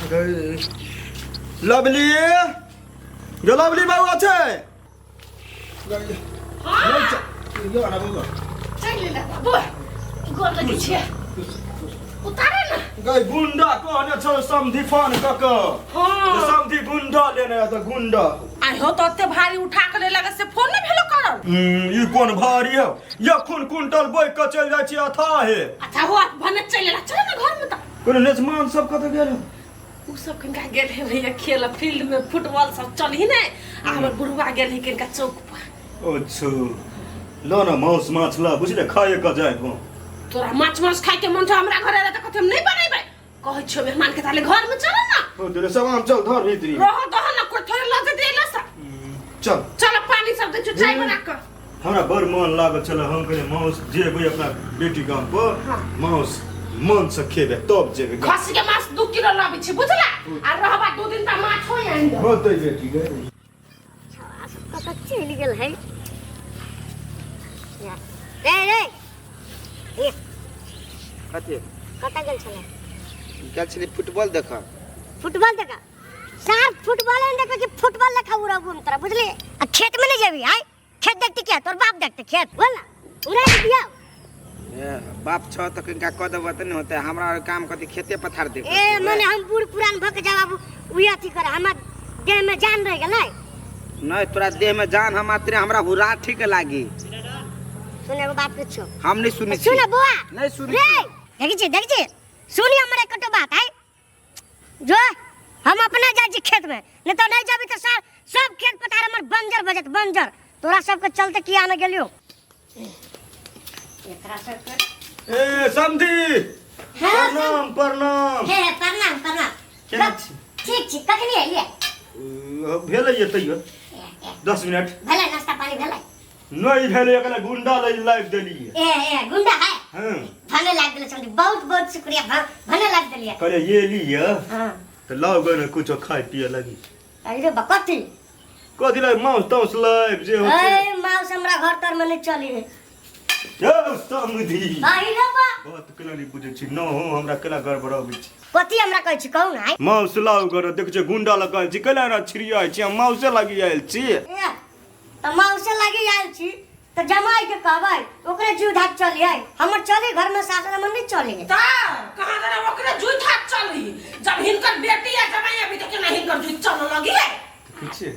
Lovely गे lovely बाबू छै। चलि ले बाबू, गोर लगै छियै, उतारे ना। गई गुंडा कहने छल समधि फोन क क। हाँ। समधि गुंडा लेने त गुंडा। आइ हो तो ओते भारी उठा के ले लगे से फोन नहीं भेलो करल। ई कोन भारी है? यखुन कुंटल बोइ क चलि जाइ छी अथा हे। अच्छा हो, भने चलि एला, चल ना घर में त। कोनो नेजमान सब कतऽ गेल? उ सब कनिका गेल है भैया खेल फील्ड में, फुटबॉल सब चलही ने, आ हमर बुढ़वा गेल है कनिका चौक पर। अच्छा ल न, मांस माछ ल, बुझले, खाए क जाय हो। तोरा माछ माछ खाए के मन छौ, हमरा घर एले त कथी हम नहीं बनेबै? कहै छियौ मेहमान के ताले घर में चल ना। हो तेरे सामान चल धर भीतरी। रह दह ना, कोई थोड़े लऽ जेतै एला से। चल। चल, पानी सब दै छियौ, चाय बना कऽ। हमरा बड़ मन लागल छल, हम कहलियै माउस जेबै अपना बेटी गाम पर। हाँ। माउस मन से खेबै तब जेबै गाम। खस्सी के माछ 2 किलो लाबै छी, बुझला? आ रहबा 2 दिन त माछो आनि देब। होतै बेटी गे। कतऽ चलि गेल है रे? रे ए। कथी? कतऽ गेल छलै? गेल छली फुटबॉल देखऽ। फुटबॉल देखा? सार फुटबॉल नहीं देखा कि फुटबॉल देखा उड़ा घूम तोरा, बुझली? आ खेत में नहीं जेबी? आय खेत देखती क्या? तोर बाप देखते खेत? बोल ना, उड़ा के दिया। ए, बाप छ तऽ कनिका कऽ देबऽ तऽ नहि होतै? हमरा आर काम कथी, खेते पथार देख। ए मने हम बूढ़ पुरान भऽ के जाब आबू उहे अथी कर, हमर देह में जान रह गेलै? नहि, तोरा देह में जान हम मात्र हमरा हुरा ठीक लागी। सुन, एगो बात पूछो। हम नहीं सुनै छी। सुन बुआ। नहीं सुनै रे छी। देखी छी, देखी छी, सुनी हमर एकटा बात है। जो हम अपने जाइ छी खेत में, नहीं तो नहीं जाबी तो सर सब खेत पथार हमर बंजर भऽ जायत, बंजर। तोरा सबके चलते किया ने गेलियो, एकरा सबके। ए समधि, प्रणाम प्रणाम। हे हे, प्रणाम प्रणाम। केना छी? ठीक छी। कखनी एलियै? भेलै ये तैयो 10 मिनट। भेलै नाश्ता पानी भेलै? नहीं भेलै, एकरा गुंडा लै लाइव देलियै। ए ए, गुंडा है? हाँ। भने लाग देले समझी, बहुत बहुत शुक्रिया, भने लाग देलियै। कहलियै ये लिअ। हाँ। तऽ लाउ गए ने कुछो खाय पिए लगी। अरे बा, कथी? कथी लै, माउस ताउस लाइव जे होते। ए माउस हमरा घर तर में नहीं चली है। यौ समधि। अहि रे बा। बात केना नहि बुझै छी न हो, हमरा केना गड़बड़ाबै छी। कथी हमरा कहै छी, कहू ने आइ। माउस लाउ गर, देख छै गुंडा लग छी, केना एना छिड़ियाइ छी? हम माउसे लागि आयल छी। ए, तऽ माउसे लागि आयल छी तऽ जमाई के कहबै ओकरे जीव धाक चली है, हमर चली घर में शासन हमर नहीं चली है। त कहाँ जरा ओकरे जुइत हाथ चली, जब हिनकर बेटी आ जमाई अभी तो केना हिनकर जुइत चलऽ लगी है? देखै छियै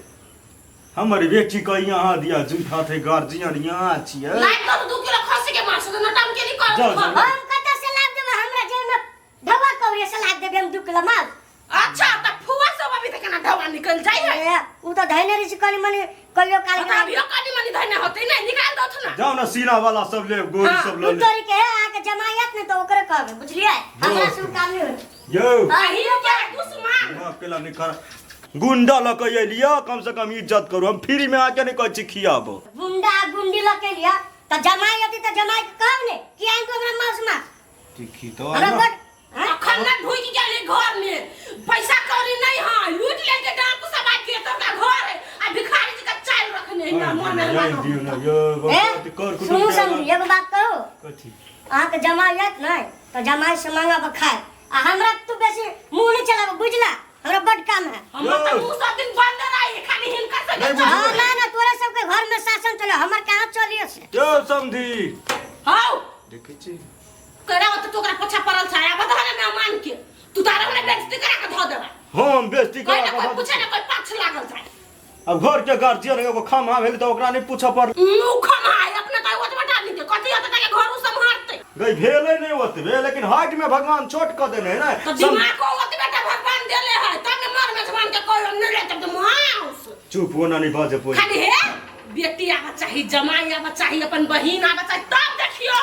हमर बेटी के यहाँ दिया जुइत हाथे, गार्जियन यहाँ छियै। लाइक दो 2 किलो खस्सी के मांस तो नटाम के नहीं कर। जाओ, जाओ। हम कतऽ से लाभ देबै? हमरा जेब में ढवा कौड़ी से लाभ देबै हम 2 किलो मांस? अच्छा, त फुआ सब अभी तक केना ढवा निकल जाय है? ए, उ तऽ धैने रही छी कनी मनी कहियो काल। त अभियो कनी मनी धैने होतै नै, निकाल दो ना। जाओ ना, सीना वाला सब ले, गोरी हाँ, सब ले उ ले। तोरी के अहाँके जमायत ने तऽ ओकरे कहबै, बुझलियै? हमरा से उ काम नहि होय। यौ। अही के दुश्मन। दिमाग केला नहीं खरा, गुंडा लऽ के एलियै, कम से कम इज्जत करू। हम फ्री में आके नहीं कहै छी खियाबो। गुंडा आ गुंडी लऽ के लिअ तऽ जमाई अथी तऽ जमाई के कहब ने कि आनि कऽ हमरा मांस माछ। देखी तो। हमरा बड अखन ना ढुकि गेली घर में, पैसा कौड़ी नहीं है, लूट लेके डाकू सब आ के तोरा घर है आ भिखारी जी का चाल रखने है ना मन यही दियौ ना यौ। ए, कर कुटुम सुनू के समझी, एगो बात कहू? कथी? अहाँके जमाई आयत नहि तऽ जमाई से मांगब खाय, आ हमरा तू बेसी मुँह नहि चलाब, बुझला? हमरा बड काम है। हमर तऽ मुंह सब दिन बंद रही, खाली हिनकर से। नहीं बुझबै। हाँ, ना ना, तोरा सबके घर में शासन चले, हमर कहाँ चलिए से। यौ समधी। हौ। देखै छी। करा ओते तो ओकरा पोछा पड़ल छै, आब धरे मेहमान के तू तारा हमरा बेइज्जती करा के धऽ देबा। हम बेइज्जती कोई करा ना के कोई धऽ पूछे ना कोई पाछ लागल छै। अब घर के गार्जियन एगो खामा भेल तऽ ओकरा नहि पूछऽ पड़ल। मुंह खमा अपने तो ओतबा डाली के कथी होतै के घर उ सम्हारतै। गई भेलै नहि ओतबे, लेकिन हाइट में भगवान छोट कऽ देने है ने। तो दिमाग को ओतबे टा भगवान देले है तब ने मर मेजबान के कोई नहीं लेते तो माउस। चुप, ओना नहि बाजऽ पड़ै। खाली हे बेटी आबऽ चाही, जमाई आबऽ चाही, अपन बहिन आबऽ चाही, तब देखियो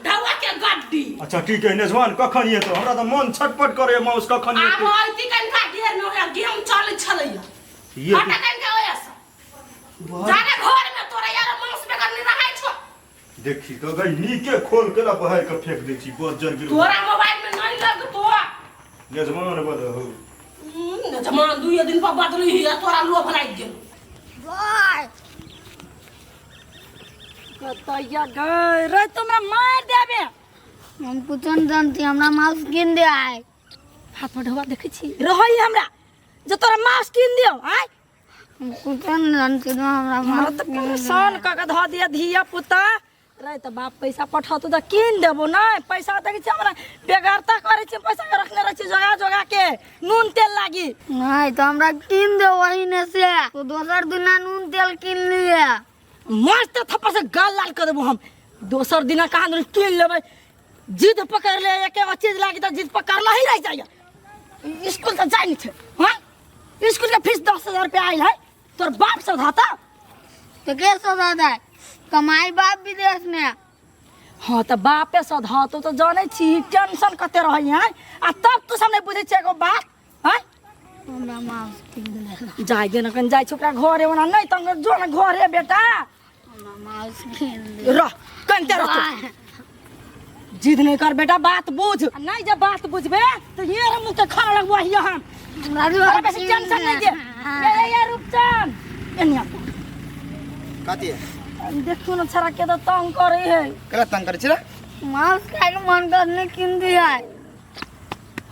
ढौआ के गड्डी। अच्छा ठीक है, मेजबान कखन एतौ? हमरा तऽ मन छटपट करे, माउस कखन आब एतै? ऐती कनिका देर में, ओहे गेम चलै छलैया। ये हटा कनिका ओहे से जाने घर में तोरा यार मांस बेगर नहीं रहै छौ। देखी तो गई, नीके खोल के ला बहार के फेंक दै छी, बज्जर गिर। तोरा मोबाइल में नहीं लगतो। यजमान बद हो। जमान दुइये दिन पर बदली ही तोरा लोभ लागि गेल। कतैया गए रे, तुमरा मार देबे। हम कुछ नहीं जानती, हमरा मांस गिन दे आए। हाथ में ढोआ देखै छी रहै हमरा जे तोरा मांस कीन दियौ आय। कुछो नहि जानती ना हमरा। हमरा तऽ परेशान कऽ के धऽ दिया धिया पुता रे। तऽ बाप पैसा पठौतौ तऽ कीन देबो। नहि पैसा देखै छी, हमरा बेगरता करै छी, पैसा के रखने रहै छी जोगा जोगा के नून तेल लागी। नहीं तो हमरा कीन दे वही ने से तो दोसर दिना नून तेल कीन लिए। मस्त थप्पड़ से गाल लाल कर देबो हम। दोसर दिना कहाँ दुनी कीन लेबै। जिद पकड़ ले, एके गो चीज लागी तऽ जिद पकड़ला ही रह जाइए। स्कूल तऽ जाइ नहि छै। हाँ, स्कूल के फीस 10,000 रुपया आयल है, तोर बाप सब धाता। तो के सदा कमाई बाप विदेश में। हाँ तऽ बापे सधातो तऽ जानै छी टेंशन कते रहै है, आ तब तू सब नहि बुझै छै एगो बात। हाँ, हमरा मांस कीन दे। जाय दे न, कन जाइ छी ओकरा घरे, ओना नहि तंग जो न घरे बेटा। हमरा मांस कीन दे। रह कनते रह तू। जिद नहीं कर बेटा, बात बुझ। आ नहीं जब बात बुझबे तो ये रे मुँह के खाना लगबो हिया हम। हमरा तोरा बेसी टेंशन नहीं दे। ये ये ये रूपचंद एनिया। कथी है? देखू न छड़ा के तो तंग करे है। केला तंग करै छी रे? मांस खाए के मन करने कीन दिया।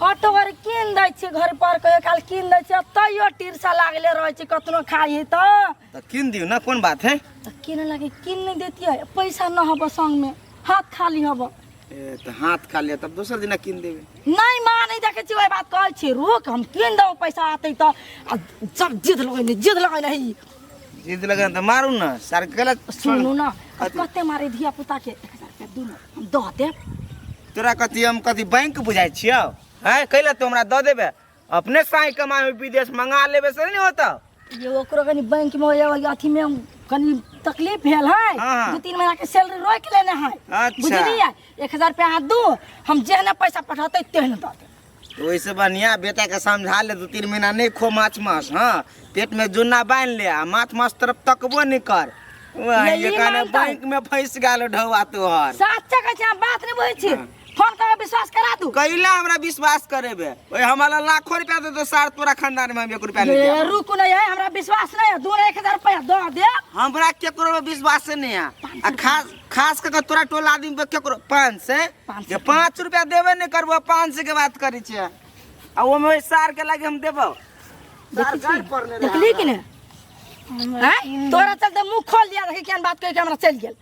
ऑटो घर कीन दै छी, घर पर कहियो काल कीन दै छी, तैयो टीरसा लागले रहै छै कतनो खाइ है तऽ। तऽ कीन दियौ ने, कोन बात है? तऽ कीन लागे कीन नहीं देतियै, पैसा न हब संग में, हाथ खाली हब। ए तऽ हाथ खा लिअ तब दोसर दिना कीन देबै। नहीं माँ, नहीं देखे छी वही बात कहै छी, रुक हम कीन देबो पैसा आते तऽ। आ सब जिद लगैने जिद लगैने है। जिद लगन तऽ मारू ने सार केला। सुनू न, कते मारे धिया पुता के। 1000 रुपया दू न, हम दऽ देब। तोरा कथी हम कथी बैंक बुझाइ छियौ हैं? कैला तू हमरा दऽ देबे? अपने साई कमाई विदेश मंगा लेबे से नहीं होता। ये ओकरो कनी बैंक में या अथी में कनी तकलीफ भेल है। हाँ। 2-3 महीना के सैलरी रोक लेने है। अच्छा। बुझलियै, 1000 रुपया अहाँ दू, हम जेहने पैसा पठौतै तेहने दऽ देब। तो वैसे बढ़िया बेटा के समझा ले, 2-3 महीना नहीं खो माछ मास। हाँ, पेट में जुन्ना बांध ले आ माछ मास तरफ तकबो नहीं कर। वह यही ये कहने मानता है। बैंक में फंस गेल ढौआ तोहर। साचा कहै छी, अहाँ बात नहीं बुझै छी। फोन कऽ के विश्वास करा दू। कैला हमरा विश्वास करेबे? ओए हमारा लाखों रुपया दे दो सार, तोरा खानदान में हम 1 रुपया नहीं ये देब। रुकू नहीं है, हमरा विश्वास नहीं है, दू 1000 रुपया दऽ देब। हमरा केकरो पे विश्वास नहीं है, आ खास खास कर तोरा टोला आदमी पे केकरो। 500? 500। जे 5 रुपया देबे नहीं करबो, 500 के बात करै छियै, आ ओमे ओहि सार के लागे हम देबो। सार गाड़ पड़ले रहे। देखली कि ने हैं? तोरा चलते मुंह खोल दिया, देखी केहन बात कहि के हमरा चलि गेल।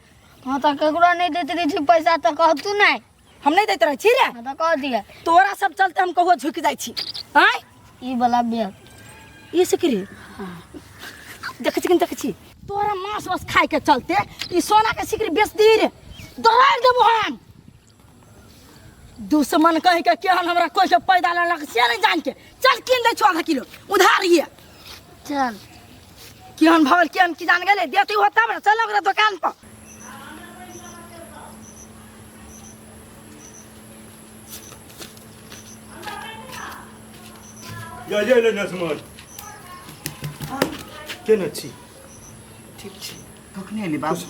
हाँ तऽ केकरो नहीं देते रहे छी पैसा तऽ कहतू नहीं। हम नहीं दैत रहै छी रे। हाँ तऽ कह दिया। तोरा सब चलते हम कहुओ झुकि जाइ छी। आँय, ई वाला बेग ई सिकरी देखै छी कि नहि देखै छी? तोरा मांस बस खाय के चलते ई सोना के सिकरी बेच दी रे, दौड़ देबो हम। दुश्मन कहि के केहन हमरा कोई से पैदा लेलक से नहीं जान के। चल कीन दै छौ आधा किलो उधार ये। चल। केहन भऽ गेल केहन की जान गेलै, देती हो तब ने। चल ओकरा दुकान पर। जा जा ले नसमर, केना छी? ठीक छी। कखने एली बाबू?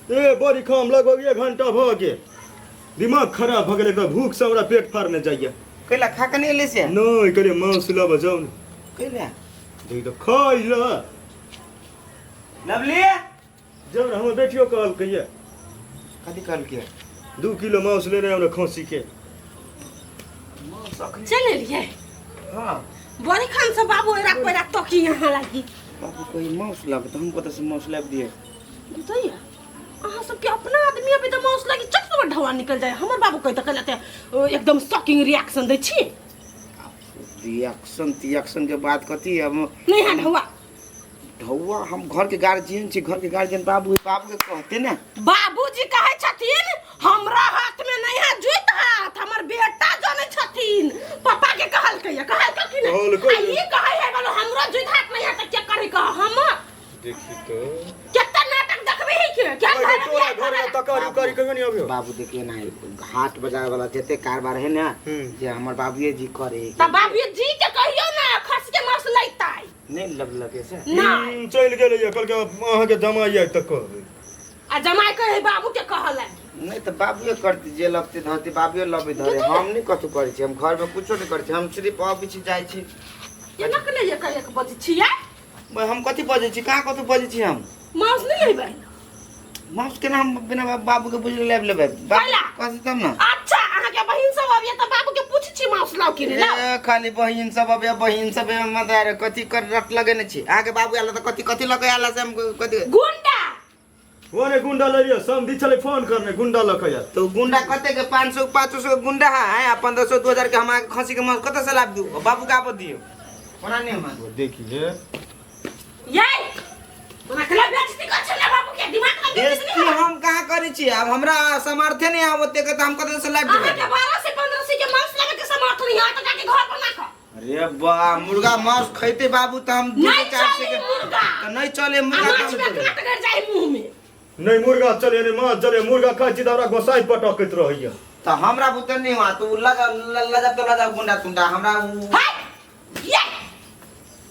ए बड़ी खाम, लगभग 1 घंटा भऽ गेल। दिमाग खराब भऽ गेल एकदम, भूख से हमरा पेट फाड़ने जाइए। कैला खा के नहीं एली से? नहीं, कहलियै मांस लाबऽ जाउ ने। कैला? देख तऽ खाइ लए। लवली। जब हमर बेटियो कहलकैये। कथी कहलकै? 2 किलो मांस लेने हमरा खसी के। चल एलियै? हाँ। बड़ी खान से बाबू एरा पैरा तकी यहाँ लागी। बाबू कोई मांस लाब तऽ हम कतऽ से मांस लाबि दियै? बुझैया अहाँ सबके अपना आदमी अभी तऽ मांस लागी चट से ढवा निकल जाए। हमर बाबू कहि तऽ कहलते एकदम शॉकिंग रिएक्शन दै छी। रिएक्शन तिएक्शन के बात कथी हम नहीं है ढवा। ढौआ हम घर के गार्जियन छी, घर के गार्जियन बाबू है, बाबू के कहते ने। बाबूजी कहै छथिन हमरा हाथ में नहीं है जुत हाथ, हमर बेटा जानै छथिन। पापा के कहलकै या कहलकै कि नहीं? कहलकै। आ ई कहै है बोलो हमरो जुत हाथ नहीं है तऽ के करै कह हम? देखी तो केते नाटक देखबे ही के क्या अरे तोरा घर में तकारी उकारी कहियो नहीं अबियो। बाबू देखिए ना, हाट बाजार वाला जते कारोबार है ना जे हमर बाबूए जी करे। त बाबूजी के कहियो ना खस के मांस लैतै। नहीं लब लगे से। नहीं। चलि गेलै कहलकै अहाँके जमाइ आइ तऽ कहबै। आ जमाइ कहे बाबू के कहलै। नहीं तो बाबूए करती, जे लगते धरती बाबूए लबे धरे, हम नहीं कथू करै छी, हम घर में कुछो नहीं करै छी, हम सिर्फ अबै छी जाइ छी। एना के नहीं एक एक बजै छियै? हम कथी बजै छी? कहाँ कथू बजै छी हम? मांस नहीं लेबै? मांस केना हम बिना बाबू के बुझले लाबि लेबै? कैला? कहतै तब ना। अच्छा, अहाँके बहिन सब सब अबिया त बाबू के पूछ छी मांस लाओ कि नहीं लाओ। ए, खाली बहिन सब अबे बहिन सब अबे मत यार कथी कर रट लगेने छी अहाँके बाबू आयल तऽ कथी कथी लऽ कऽ आयल से हम कथी गुंडा ओने गुंडा ले लियो समधी छलै फोन करने गुंडा लऽ कऽ आयल तो गुंडा कते के 500 500 के गुंडा है आ 1500 2000 के हम अहाँके खसी के मांस कतऽ से लाबि दू बाबू के आबऽ दियौ कोना नहीं हम देखिए ये ओना खेला बेइज्जती कर छले बाबू के दिमाग में बेइज्जती हम कहाँ करै छी आब हमरा सामर्थ्य नहीं आब ओते के तऽ हम कतऽ से लाबि अहाँ देबै के 12 से 15 से के मांस लावे के सामर्थ्य नहीं है तो जाके घर बना खा अरे बा मुर्गा मांस खैते बाबू तऽ हम दू नहीं सौ चार सौ चले के मुर्गा तऽ नहीं चले आ मुर्गा माछ तऽ में हम चले। काट गर जाए मुंह में नहीं मुर्गा चले नहीं माछ चले मुर्गा खाइ छी तऽ हमरा गोसाइ पटकैत रहैया तऽ हमरा बुते नहीं हुआ तू लगा लजा तो लजा गुंडा तुंडा हमरा उ हाय ये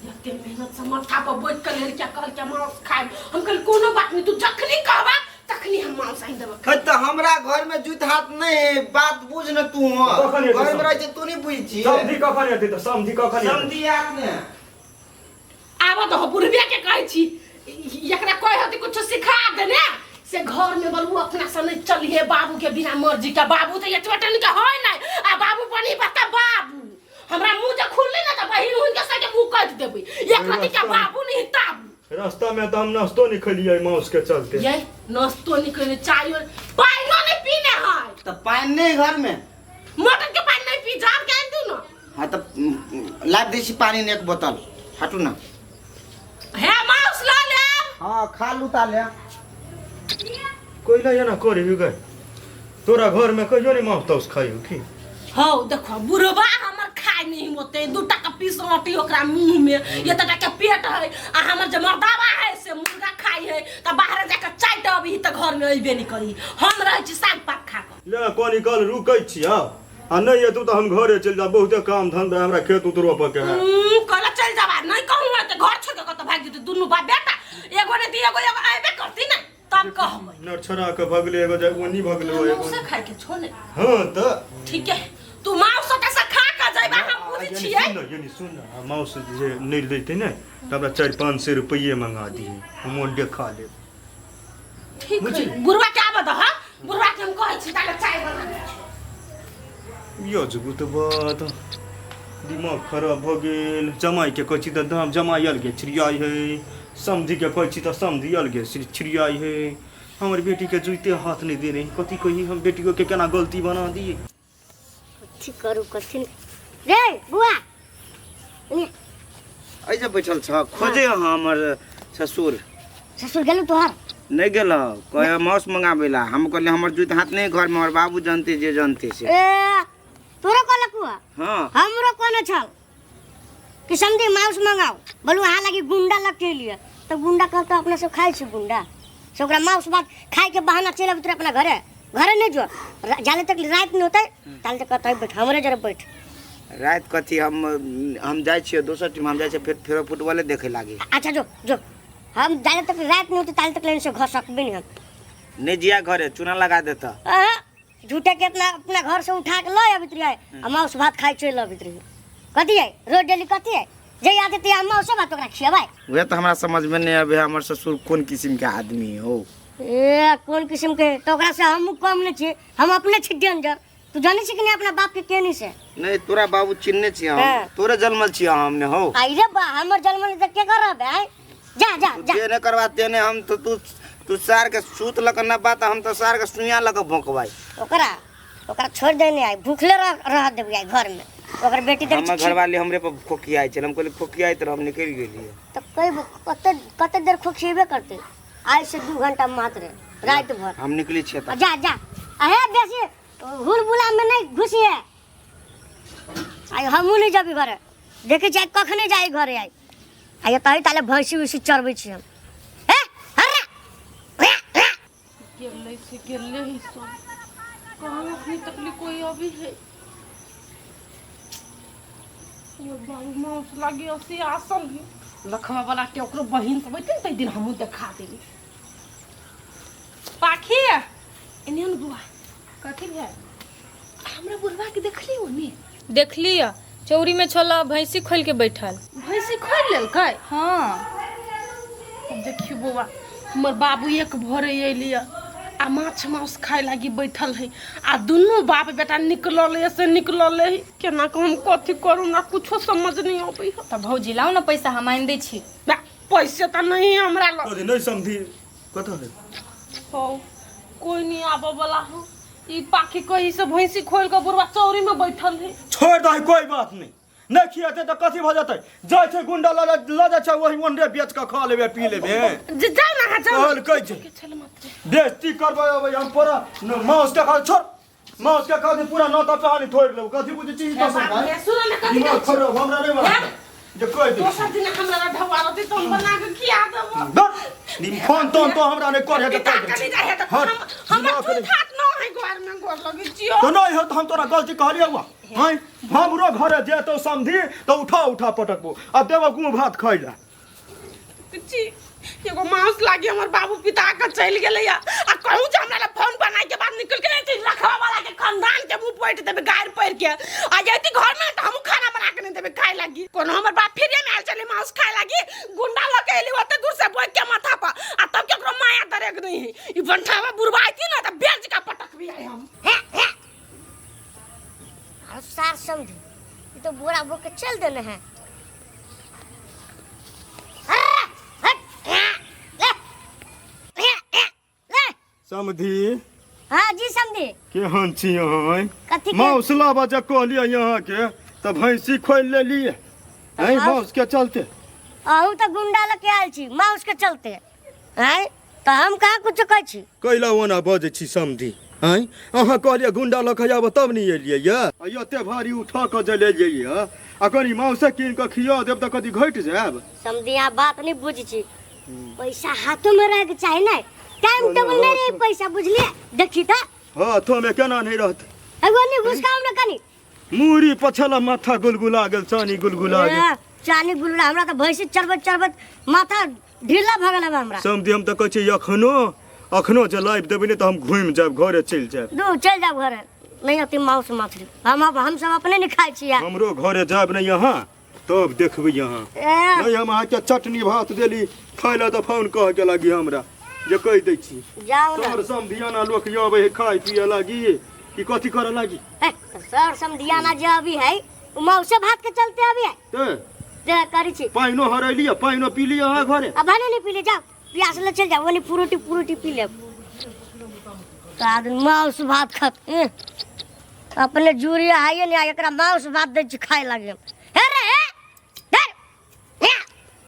एते मेहनत से माथा पर बैठ के लड़किया कहल के मांस खाए हम कहल कोनो बात नहीं तू जखनी कहबा तखनी हम मांस आनि देबो है तऽ हमरा घर में जूत हाथ नहीं है बात बुझ न तू हो कखन हेतै घर में सब? रहै छै तू नहीं बुझ छी समधी कखन हेतै तऽ समधी कखन हेतै समझी आत ने आब तो बुढ़बिया के कहै छी एकरा कहै हती कुछ सिखा दे ने से घर में बलू अपना से नहीं चलिए बाबू के बिना मर्जी के बाबू तो एतबा टन के होय नहीं आ बाबू बनी बता बाबू हमरा मुंह जे खुलले ना त बहिन हुनके सबके मुंह काटि देबै एक रति के बाबू नहीं ताबू रास्ता में तऽ हम नाश्तो नहीं खेलियै माउस के चलते ये नाश्तो नहीं खेले चाय पानियो नहीं पीने है तऽ पानि नहीं घर में मोटर के पानी नहीं पी जाम के आनि दू ना हाँ तऽ लाबि दै छी पानि ने एक बोतल हटू ना हे माउस लऽ लेब हाँ खा लू ताले कोइला एना करे गए तोरा घर में कहियो नहीं माउस ताउस खाइ हो की हौ देखो बुढ़बा हमर खाय नहीं होते दू टाका पीस रोटी ओकरा मुंह में ये तो के पेट है आ हमर जे मर्दावा है से मुर्गा खाइ है त बाहर जाके चाट अबही त घर में अइबे नहीं करी हम रहै छी साग पात खा कऽ ले कनी काल रुकै छी आ आ नहीं एतू तऽ हम घरे चलि जाब बहुते काम धंधा हमरा खेत उत रोपऽ के है कहला चल जाबा नहीं कहूँ त घर छोड़ के कतऽ भागि जेतै दुनू बाप बेटा एगो ने दी एगो एगो अइबे करती ने तब कहबै नरछड़ा के भगले एगो जे ओनी भगले एगो मौसे खाइ के छो ने हाँ तऽ ठीक है तू माउस ओतऽ से खा कऽ जइबा हम बुझै छियै सुन न यानी सुन न आ माउस जे नहि दैतै ने तऽ हमरा 400-500 रुपैए मंगा दिहे हम अंडे खा लेब ठीक है बुढ़वा के आबऽ दह बुढ़वा के हम कहै छी ताले चाय बना दै छी। यो जुगु तऽ बात दिमाग खराब भऽ गेल जमाइके कहै छी तऽ दाम जमाइ अलगे छिड़ियाइ है समधिके कहै छी तऽ समधि अलगे छिड़ियाइ है हमर बेटीके जुइते हाथ नहि देने कथी कही हम बेटीके केना गलती बना दिए कथी करू कथी नहि। रे बुआ एहि बैठल छ खोजे हमर ससुर ससुर गेलू तोहर नहि गेल कहे माउस मंगाबै ला हम कहलियै हमर जूत हाथ नहि घरमे हमर बाबू जानते जे जानते से ए तोरो कहलक हुआ हाँ हमरो कहने छल कि समझी माउस मंगाओ बोलू अहाँ लागी गुंडा लग के लिए तो गुंडा कहता अपना सब खाइ छी गुंडा से ओकरा माउस भात खाए के बहाना चलि अबैत रहे अपना घरे घरे नहीं जो जाले तक रात नहीं होते ताले तक कहते बैठ हमरे जरा बैठ राति कथी हम हम जाइ छियै दोसर टीम हम जाइ छियै फेर फेरो फुटबॉले देखै लागी अच्छा जो जो हम जाले तक रात नहीं होते ताले तक लेने से घर सकबे नहीं हम नहि जिया घरे चूना लगा देता अहाँ झूठे के अपना अपना घर से उठा के लऽ अबैत रहियै आ माउस भात खाइ चलि अबैत रहियै कथी है रोज डेली कथी है जे आते ते माउसे भात ओकरा खियबै उहे तऽ हमरा समझमे नहि आबै हमर ससुर कोन किसिमके आदमी हो ए कोन किस्म के तऽ ओकरा से हमहूँ कम नहि छियै हम अपने छी डेंजर तू जानै छी कि नहि अपना बाप के केनी से नहि तोरा बाबू चिन्हने छियै हम हाँ। तोरे जन्मल छियै हम ने हो आई रे बा हमर जन्म तऽ के करब आय जा जा तू जा जे नहि करबा ते नहि हम तऽ तू तू सार के सूत लऽ कऽ नपा तऽ हम तऽ सार के सुइया लऽ कऽ भोंकबै ओकरा ओकरा छोड़ देने आई भूखले रह रह देबै आई घर में ओकर बेटी देख हमर घरवाली हमरे पर खोखियाइ छल हम कहलियै खोखियाइत रह हम निकलि गेलियै तऽ कई कते कते देर खोखिएबे करते आइ से 2 घंटा मात्र राति भर हम निकलै छियै तऽ जा जा अहे बेसी हुल बुला में नहीं घुसिए आई हमहूँ नहीं जबी घरे देखै छियै कखने जाइ घरे आई आई तही ताले भैंसी उसी चरबै छी हम हे हर्रा रे, रे। गिरले से गिरले ही सब कहाँ अखनी तकली कोई अभी है ये बाबू माउस लागी असी आसल है लखवा वाला के ओकरो बहिन सब अइते ने तै दिन हमहूँ देखा देली पाखी एने न बुआ कथी भेल हमरा बुढ़वा के देखली ओने देखली यऽ चौरी में छल भैंसी खोल के बैठल भैंसी खोलि लेलकै हाँ अब देखियो बौआ हमर बाबू एक भोरे अयली आ माछ मांस खाए लागी बैठल है आ दुनू बाप बेटा निकलल है से निकलल है केना के हम कथी करू हमरा कुछो समझ नहीं अबै है तऽ भौजी लाउ ने पैसा हम आनि दै छी बा, पैसे तऽ नहीं है हमरा लग कथी नहीं समझी कतऽ है हो कोई नहीं आबऽ वाला हो ई पाखी कही से भैंसी खोल के बुढ़वा चौरी में बैठल है छोड़ दही कोई बात नहीं नहीं खिएतै तऽ कथी भऽ जेतै जाइ छै गुंडा लऽ लऽ जाइ छै ओही ओनरे बेच कऽ खा लेबै पी लेबै जे जाउ ना अहाँ जाउ ना। कहलकै छै के छल मात्र बेइज्जती करबै अबै हम पूरा माउस के खा छोड़ माउस के खा पूरा नौता पहानी थोड़ि लेब कथी बुझै छी ई तो सब भाई सुन ना कथी दिमाग खराब हमरा नहि बना जे कहि दे दोसर दिन हमरा ला ढौआ रहतै तऽ हम बना के खिया देबो फोन तोन तो हमरा नहि करे पिता के कनि जाइ है तऽ हट, हम हमर दिमाग चूत हाथ न है घर में गोर लगै छियो तो नहीं हो तो हम तोरा गलती कहलियै हुआ हैं हमरो घरे जेतौ समधी तो उठा उठा पटकबो आ देबो गुँ भात खाइ ला छी एगो माउस लागी हमर बाबू पिता के चलि गेलै आ कहूँ जे हमरा ला फोन बनाए के बाद निकल के नहीं रखवा वाला के खानदान के मुंह पैठ देबे गारि पढ़ के आ जैती घर में तऽ हमहूँ खाना बना के नहीं देबे खाए लागी कोनो हमर बाप फिरे में आयल छलै माउस खाए लागी गुंडा लऽ के एली ओते दूर से बोक के माथा पर आ तब केकरो माया दरेक नहीं है ई बंठावा बुढ़वा आती ना तऽ बेच के पटकबी आइ हम हे हे और सार समझी ये तो बोरा बोर के चल देने हैं अरे, हट, ले, ले, ले। समधी हाँ जी समझी केहन छी अहाँ कथी के माउस लाबऽ जे कहलियै अहाँके तऽ भैंसी खोलि लेलियै हैं माउस के चलते अहू तऽ गुंडा लऽ के आयल छी माउस के चलते आँय तऽ हम कहाँ कुछो कहै छी कैला ओना बजै छी समधी आँय अहाँ कहलियै गुंडा लऽ कऽ आबऽ तब ने एलियै यऽ आ एते भारी उठा कऽ जे लेलियै यऽ आ कनि माउसे कीन कऽ खिया देब तऽ कथी घटि जायब समझी अहाँ बात नहीं बुझै छी पैसा हाथों में रहे के चाही ने टाइम टेबल नहीं रही पैसा बुझलिए देखी तऽ हाथोमे केना नहि रहतै एगो नहीं घुसकाउ ने कनी मूड़ी पछला माथा गुलगुला गेल चानी गुलगुला गेल ए, चानी गुलगुला हमरा तऽ भैंसी चरबैत चरबैत माथा ढीला भऽ गेल हमरा समझी हम तऽ कहै छी अखनो अखनो जे लाइफ देबै ने तऽ हम घुमि जायब घरे चलि जायब दू चलि जाउ घरे नहीं अति मांस मछली हम सब अपने नहीं खाइ छियै हमरो घरे जायब ने यहाँ तब देखबै यहाँ ए, नहीं हम अहाँके चटनी भात देली खाय लए तऽ फोन कह के लागी हमरा जे कहि दै छी जाउ ने सर समधियाना लोक अबै है खाय पिए लागी कि कथी करऽ लागी ए, तऽ सर समधियाना जे अभी है उ मौसे भात के चलते अभी है ते ते करै छी पानिओ हरेलियै पानिओ पी लिअ अहाँ घरे अब भने नहीं पी ले जाओ प्यास ले चल जाओ वनी पुरोटी पुरोटी पी ले तो आदमी मांस भात खात ए, अपने जूरी आइए नहीं एकरा मांस भात दै छी खाए लागे